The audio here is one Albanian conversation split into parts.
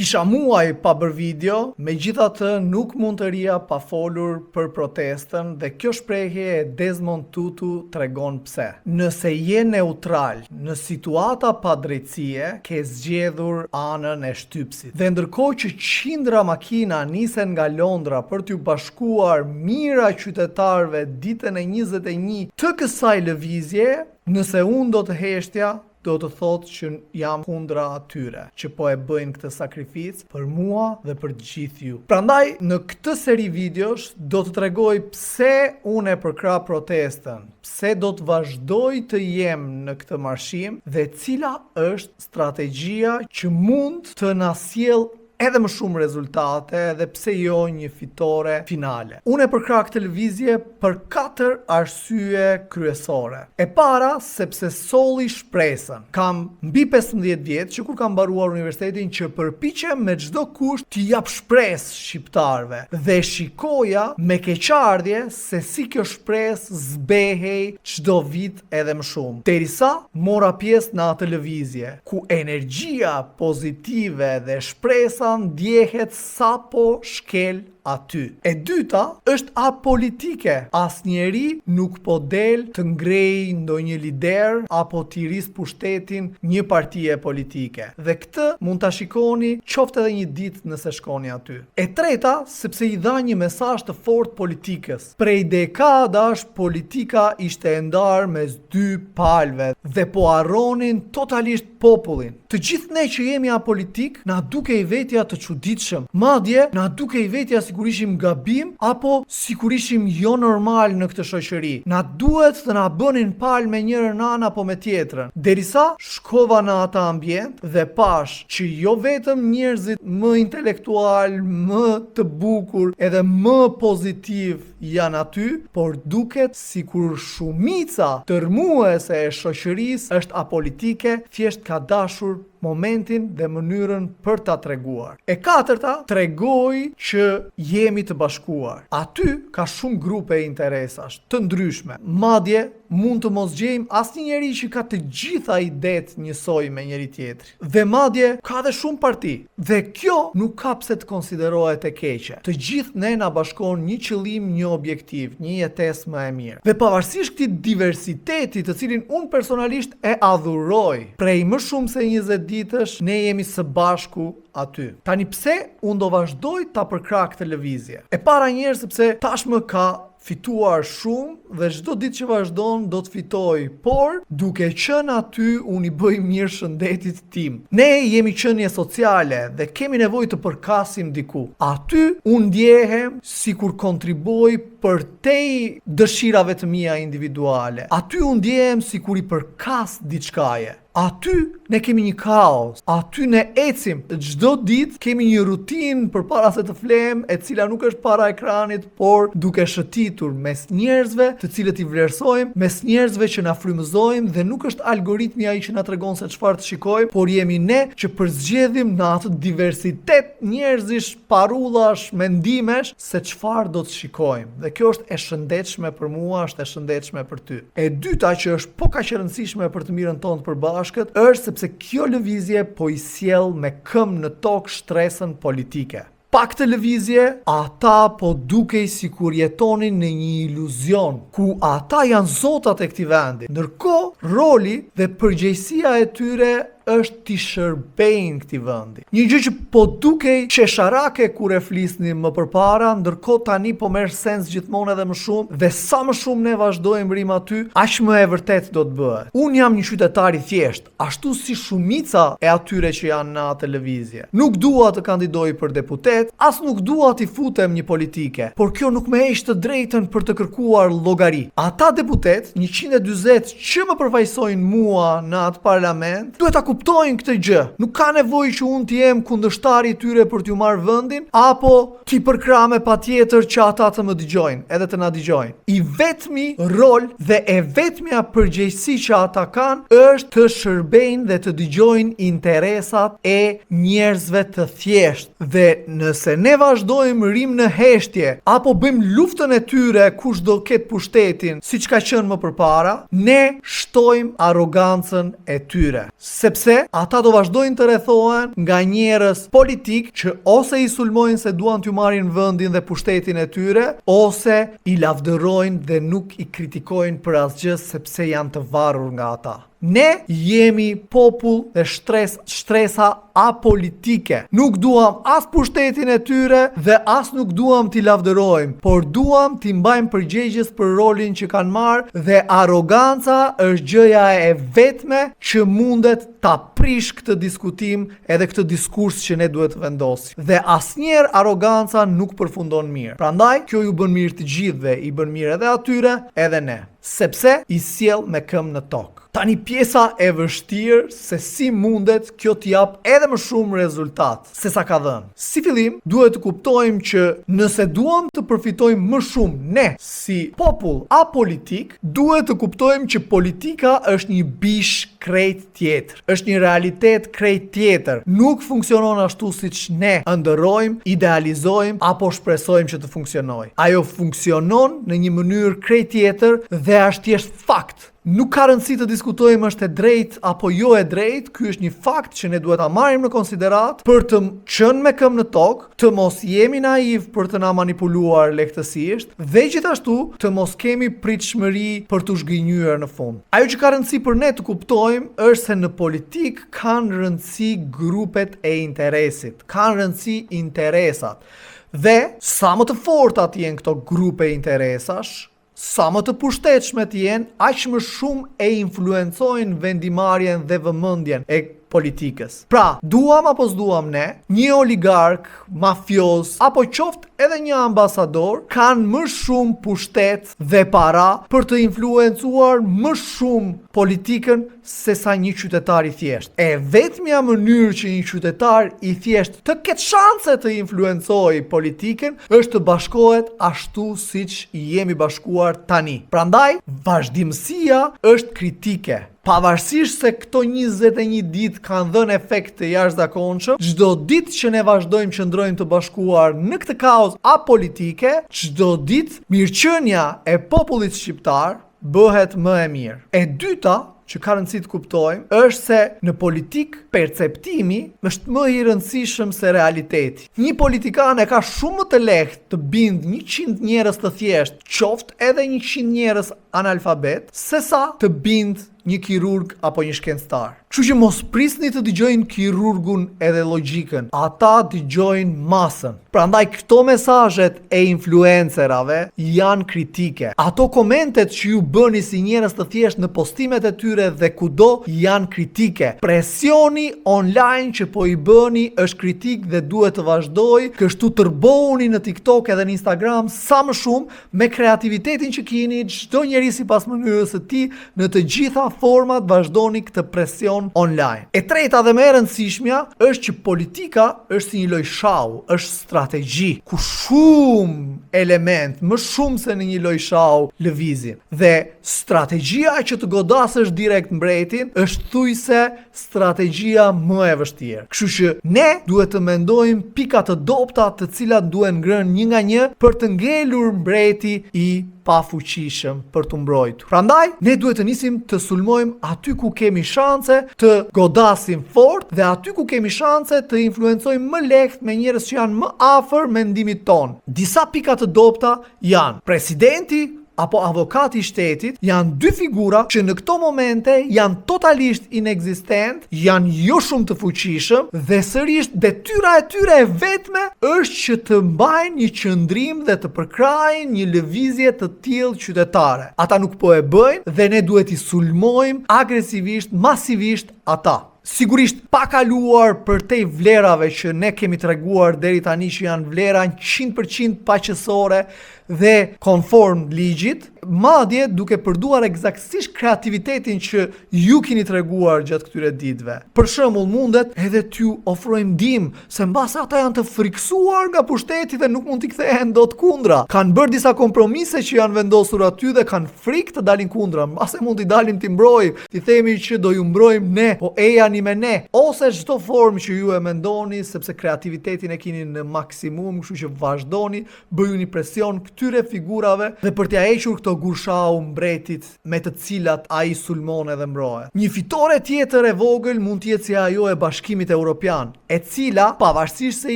Kisha muaj pa bërë video, megjithatë nuk mund të rria pa folur për protestën dhe kjo shprehje e Desmond Tutu tregon pse. Nëse je neutral në situata padrejtësie, ke zgjedhur anën e shtypësit. Dhe ndërkohë që qindra makina nisen nga Londra për t'iu bashkuar mijëra qytetarëve ditën e 21 të kësaj lëvizje, nëse unë do të heshtja, do të thotë që jam kundra atyre që po e bëjnë këtë sakrificë për mua dhe për të gjithë ju. Prandaj në këtë seri videosh do të tregoj pse unë e përkrah protestën, pse do të vazhdoj të jem në këtë marshim dhe cila është strategjia që mund të na sjell edhe më shumë rezultate dhe pse jo një fitore finale. Unë e përkrah këtë lëvizje për katër arsye kryesore. E para, sepse solli shpresën. Kam mbi 15 vjet që kur kam mbaruar universitetin që përpiqem me çdo kusht t'i jap shpresë shqiptarëve dhe shikoja me keqardhje se si kjo shpresë zbehej çdo vit edhe më shumë. Derisa mora pjesë në atë lëvizje, ku energjia pozitive dhe shpresa ndjehet sapo shkel aty. E dyta është apolitike. Asnjeri nuk po del të ngrejë ndonjë lider apo t'i rrisë pushtetin një partie politike. Dhe këtë mund ta shikoni qoftë edhe një ditë nëse shkoni aty. E treta, sepse i dha një mesazh të fortë politikës. Prej dekadash politika ishte e ndarë mes dy palëve dhe po harronin totalisht popullin. Të gjithë ne që jemi apolitik, na dukej vetja të çuditshëm. Madje, na dukej vetja sikur ishim gabim apo sikur ishim jo normal në këtë shoqëri. Na duhet të na bënin palë me njërën anë apo me tjetrën. Derisa shkova në atë ambient dhe pashë që jo vetëm njerëzit më intelektual, më të bukur edhe më pozitiv janë aty, por duket sikur shumica dërrmuese e shoqërisë është apolitike, thjesht ka dashur momentin dhe mënyrën për ta treguar. E katërta, tregoi që jemi të bashkuar. Aty ka shumë grupe interesash të ndryshme. Madje mund të mos gjejmë asnjë njeri që ka të gjitha idetë njësoj me njëri tjetrin. Dhe madje ka dhe shumë parti. Dhe kjo nuk ka pse të konsiderohet e keqe. Të gjithë ne na bashkon një qëllim, një objektiv, një jetesë më e mirë. Dhe pavarësisht këtij diversiteti të cilin unë personalisht e adhuroj, prej më shumë se 20 ditësh ne jemi së bashku aty. Tani pse unë do vazhdoj ta përkrah këtë lëvizje? E para njëherë sepse tashmë ka fituar shumë dhe çdo ditë që vazhdon do të fitoj, por duke qenë aty unë i bëj mirë shëndetit tim. Ne jemi qenie sociale dhe kemi nevojë të përkasim diku. Aty unë ndjehem sikur kontribuoj përtej dëshirave të mia individuale. Aty unë ndjehem sikur i përkas diçkaje. Aty ne kemi një kaos, aty ne ecim, çdo ditë kemi një rutinë përpara se të flemë, e cila nuk është para ekranit, por duke shëtitur mes njerëzve të cilët i vlerësojmë, mes njerëzve që na frymëzojnë dhe nuk është algoritmi ai që na tregon se çfarë të shikojmë, por jemi ne që përzgjedhim në atë diversitet njerëzish, parullash, mendimesh se çfarë do të shikojmë. Dhe kjo është e shëndetshme për mua, është e shëndetshme për ty. E dyta që është po kaq e rëndësishme për të mirën tonë të përbashkët, është sepse kjo lëvizje po i sjell me këmbë në tokë shtresën politike. Pa këtë lëvizje, ata po dukej sikur jetonin në një iluzion, ku ata janë zotat e këtij vendi. Ndërkohë, roli dhe përgjegjësia e tyre është t'i shërbejnë këtij vendi. Një gjë që po dukej qesharake kur e flisnim më përpara, ndërkohë tani po merr sens gjithmonë edhe më shumë dhe sa më shumë ne vazhdojmë rrim aty, aq më e vërtetë do të bëhet. Unë jam një qytetar i thjeshtë, ashtu si shumica e atyre që janë në atë lëvizje. Nuk dua të kandidoj për deputet, as nuk dua t'i futem një politike, por kjo nuk më heq të drejtën për të kërkuar llogari. Ata deputet, 140 që më përfaqësojnë mua në atë parlament, duhet ta kuptojnë këtë gjë. Nuk ka nevojë që unë të jem kundërshtari i tyre për t'ju marrë vendin apo t'i përkrah me patjetër që ata të më dëgjojnë, edhe të na dëgjojnë. I vetmi rol dhe e vetmja përgjegjësi që ata kanë është të shërbejnë dhe të dëgjojnë interesat e njerëzve të thjeshtë. Dhe nëse ne vazhdojmë rrim në heshtje apo bëjmë luftën e tyre kush do ketë pushtetin, siç ka qenë më përpara, ne shtojmë arrogancën e tyre. Sepse. Sepse ata do vazhdojnë të rrethohen nga njerëz politikë që ose i sulmojnë se duan t'ju marrin vendin dhe pushtetin e tyre, ose i lavdërojnë dhe nuk i kritikojnë për asgjë sepse janë të varur nga ata. Ne jemi popull dhe shtres, shtresa apolitike. Nuk duam as pushtetin e tyre dhe as nuk duam t'i lavdërojmë, por duam t'i mbajmë përgjegjës për rolin që kanë marrë dhe arroganca është gjëja e vetme që mundet ta prish këtë diskutim edhe këtë diskurs që ne duhet të vendosim. Dhe asnjëherë arroganca nuk përfundon mirë. Prandaj kjo ju bën mirë të gjithëve, i bën mirë edhe atyre, edhe ne, sepse i sjell me këmbë në tokë. Tani pjesa e vështirë se si mundet kjo të japë edhe më shumë rezultat se sa ka dhënë. Si fillim, duhet të kuptojmë që nëse duam të përfitojmë më shumë ne si popull apolitik, duhet të kuptojmë që politika është një bishë krejt tjetër. Është një realitet krejt tjetër. Nuk funksionon ashtu siç ne ëndërrojmë, idealizojmë apo shpresojmë që të funksionojë. Ajo funksionon në një mënyrë krejt tjetër dhe është thjesht fakt. Nuk ka rëndësi të diskutojmë është e drejtë apo jo e drejtë, ky është një fakt që ne duhet ta marrim në konsideratë për të qenë me këmbë në tokë, të mos jemi naiv për të na manipuluar lehtësisht dhe gjithashtu të mos kemi pritshmëri për t'u zhgënjyer në fund. Ajo që ka rëndësi për ne të kuptojmë është se në politikë kanë rëndësi grupet e interesit, kanë rëndësi interesat. Dhe sa më të forta të jenë këto grupe interesash, Sa më të pushtetshme të jenë, aq më shumë e influencojnë vendimmarrjen dhe vëmendjen e politikës. Pra, duam apo s'duam ne, një oligark, mafioz apo qoftë edhe një ambasador kanë më shumë pushtet dhe para për të influencuar më shumë politikën sesa një qytetar i thjeshtë. E vetmja mënyrë që një qytetar i thjeshtë të ketë shanse të influencojë politikën është të bashkohet ashtu siç jemi bashkuar tani. Prandaj, vazhdimësia është kritike. Pavarësisht se këto 21 ditë kanë dhënë efekt të jashtëzakonshëm, çdo ditë që ne vazhdojmë qëndrojmë të bashkuar në këtë kauzë apolitike, çdo ditë mirëqenia e popullit shqiptar bëhet më e mirë. E dyta, që ka rëndësi të kuptojmë, është se në politikë perceptimi është më i rëndësishëm se realiteti. Një politikan e ka shumë më të lehtë të bindë 100 njerëz të thjeshtë, qoftë edhe 100 njerëz analfabet, sesa të bindë një kirurg apo një shkencëtar. Kështu që mos prisni të dëgjojnë kirurgun edhe logjikën, ata dëgjojnë masën. Prandaj këto mesazhet e influencerave janë kritike. Ato komentet që ju bëni si njerëz të thjeshtë në postimet e tyre dhe kudo janë kritike. Presioni online që po i bëni është kritik dhe duhet të vazhdojë, kështu tërbohuni në TikTok edhe në Instagram sa më shumë me kreativitetin që kini, çdo njeri sipas mënyrës së tij, në të gjitha format vazhdoni këtë presion online. E treta dhe më e rëndësishmja është që politika është si një lojë shahu, është strategji, ku shumë element, më shumë se në një lojë shahu lëvizin. Dhe strategjia që të godasësh direkt mbretin është thujse strategjia më e vështirë. Kështu që ne duhet të mendojmë pika të dobëta të cilat duhen ngrënë një nga një për të ngelur mbreti i pafuqishëm për t'u mbrojtur. Prandaj, ne duhet të nisim të sulmojmë aty ku kemi shanse të godasim fort dhe aty ku kemi shanse të influencojmë më lehtë me njerëz që janë më afër mendimit tonë. Disa pika të dobëta janë presidenti apo avokati i shtetit janë dy figura që në këto momente janë totalisht inekzistent, janë jo shumë të fuqishëm dhe sërish detyra e tyre e vetme është që të mbajnë një qëndrim dhe të përkrahin një lëvizje të tillë qytetare. Ata nuk po e bëjnë dhe ne duhet t'i sulmojmë agresivisht, masivisht ata. Sigurisht, pa kaluar përtej vlerave që ne kemi treguar deri tani që janë vlera 100% paqësore dhe konform ligjit, madje duke përdoruar eksaktësisht kreativitetin që ju keni treguar gjatë këtyre ditëve. Për shembull, mundet edhe t'ju ofrojmë ndihmë se mbase ata janë të frikësuar nga pushteti dhe nuk mund t'i kthehen dot kundra. Kanë bërë disa kompromise që janë vendosur aty dhe kanë frikë të dalin kundra. Mbase mund t'i dalim t'i mbrojmë, T'i themi që do ju mbrojmë ne, po eja Ndajani me ne ose çdo formë që ju e mendoni, sepse kreativitetin e keni në maksimum, kështu që vazhdoni, bëjuni presion këtyre figurave dhe për t'ia hequr këto gurë shahu mbretit me të cilat ai sulmon edhe mbrohet. Një fitore tjetër e vogël mund të jetë si ajo e Bashkimit Europian, e cila, pavarësisht se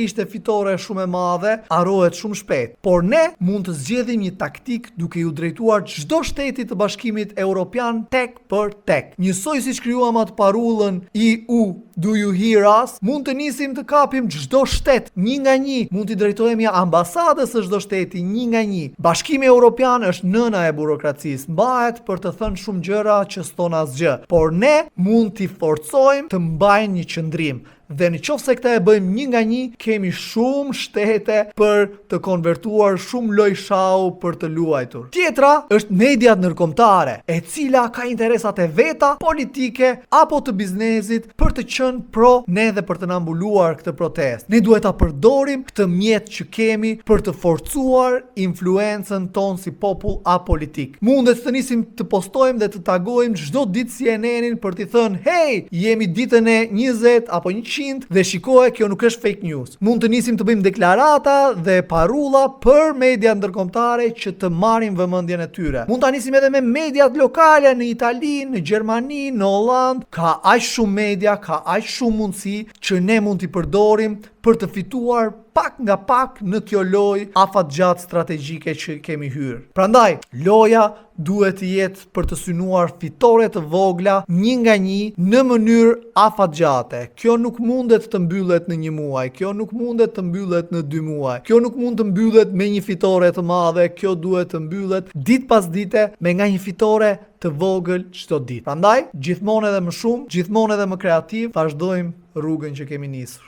ishte fitore shumë e madhe, harrohet shumë shpejt. Por ne mund të zgjedhim një taktikë duke iu drejtuar çdo shteti të Bashkimit Europian tek për tek. Njësoj siç krijuam atë parullën EU, do you hear us? Mund të nisim të kapim çdo shtet një nga një, mund t'i drejtohemi ambasadës së çdo shteti një nga një. Bashkimi Europian është nëna e burokracisë, mbahet për të thënë shumë gjëra që s'thon asgjë, por ne mund t'i forcojmë të mbajnë një qëndrim. Dhe në qoftë se këta e bëjmë një nga një, kemi shumë shtete për të konvertuar shumë lojë shahu për të luajtur. Tjetra është mediat ndërkombëtare, e cila ka interesat e veta politike apo të biznesit për të qenë pro ne dhe për të na mbuluar këtë protestë. Ne duhet ta përdorim këtë mjet që kemi për të forcuar influencën tonë si popull apolitik. Mundet të nisim të postojmë dhe të tagojmë çdo ditë CNN-in për t'i thënë, "Hey, jemi ditën e 20 apo 100 dhe shikoje, kjo nuk është fake news." Mund të nisim të bëjmë deklarata dhe parulla për media ndërkombëtare që të marrin vëmendjen e tyre. Mund ta nisim edhe me mediat lokale në Itali, në Gjermani, në Holland. Ka aq shumë media, ka aq shumë mundësi që ne mund t'i përdorim për të fituar pak nga pak në kjo lojë afatgjatë strategjike që kemi hyrë. Prandaj, loja duhet të jetë për të synuar fitore të vogla një nga një në mënyrë afatgjate. Kjo nuk mundet të mbyllet në një muaj, kjo nuk mundet të mbyllet në 2 muaj, kjo nuk mund të mbyllet me një fitore të madhe, kjo duhet të mbyllet ditë pas dite me nga një fitore të vogël çdo ditë. Prandaj, gjithmonë edhe më shumë, gjithmonë edhe më kreativ, vazhdojmë rrugën që kemi nisur.